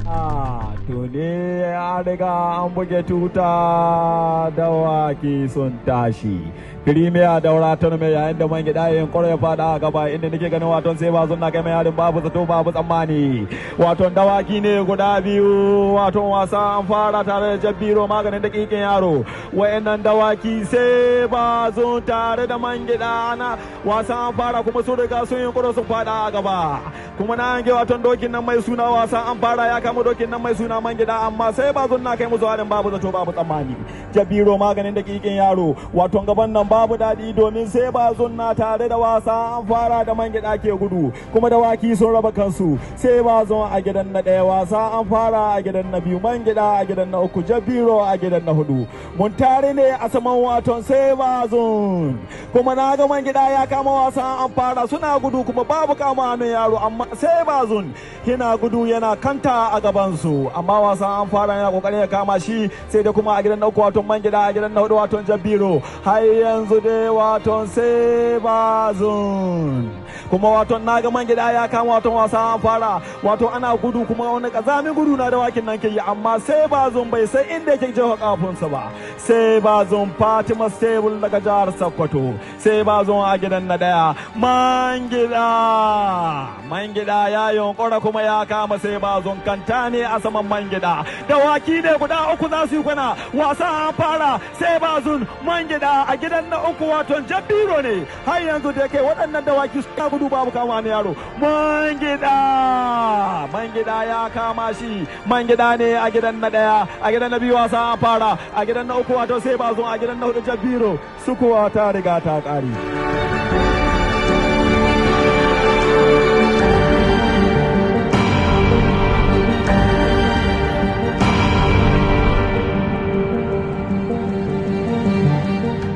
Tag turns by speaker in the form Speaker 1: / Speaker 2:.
Speaker 1: Tuni an riga an buge tuta, dawaki sun tashi. Firimiya Daura Tournament, yayin da man gida yayin kwaro ya fada a gaba, inda nake ganin waton sai bazun na kai mai harin babu zato babu tsammani. Waton dawaki ne guda biyu, waton wasa an fara tare da Jabbiro maganin dakikin yaro. Wayannan dawaki sai bazun tare da man gida, ana wasa an fara kuma sun riga sun yi kwaro sun fada a gaba. Kuma na hange waton dokin nan mai suna wasa an fara ya kama dokin nan mai suna man gida, amma sai bazun na kai musu harin babu zato babu tsammani. Jabbiro maganin dakikin yaro, waton gaban nan babu daɗi domin sai bazun na tare da wasa an fara da man gida ke gudu, kuma dawaki sun raba kansu. Sai bazun a gidan na ɗaya, wasa an fara a gidan na biyu, man gida a gidan na uku, Jabbiro a gidan na hudu. Mun tare ne a saman waton sai bazun, kuma na ga man gida ya kama wasa an fara, suna gudu kuma babu kama hannun yaro, amma sai bazun yana gudu yana kanta a gabansu, amma wasa an fara yana kokarin ya kama shi. Sai da kuma a gidan na uku waton man gida, a gidan na hudu waton Jabbiro. Har yanzu dai waton sai bazun, kuma waton na ga man gida ya kama waton wasa an fara, wato ana gudu kuma wani kazamin gudu na dawakin nan ke yi, amma sai bazun bai sai inda yake jefa kafunsa ba. Sai bazun Fatima Stable daga jihar Sokoto, sai bazun a gidan na daya, man gida, man gida ya yunkura kuma ya kama sai bazun, kanta ne a saman man gida. Dawaki ne guda uku za su yi kwana, wasa an fara, sai bazun, man gida a gidan na uku waton Jabbiro ne. Har yanzu da kai waɗannan dawaki suna gudu babu kama ni yaro. Man gida, man gida ya kama shi, man gida ne a gidan na daya, a gidan na biyu wasa an fara, a gidan na uku wato sai bazun, a gidan na hudu Jabbiro. Sukuwa ta riga ta ƙare.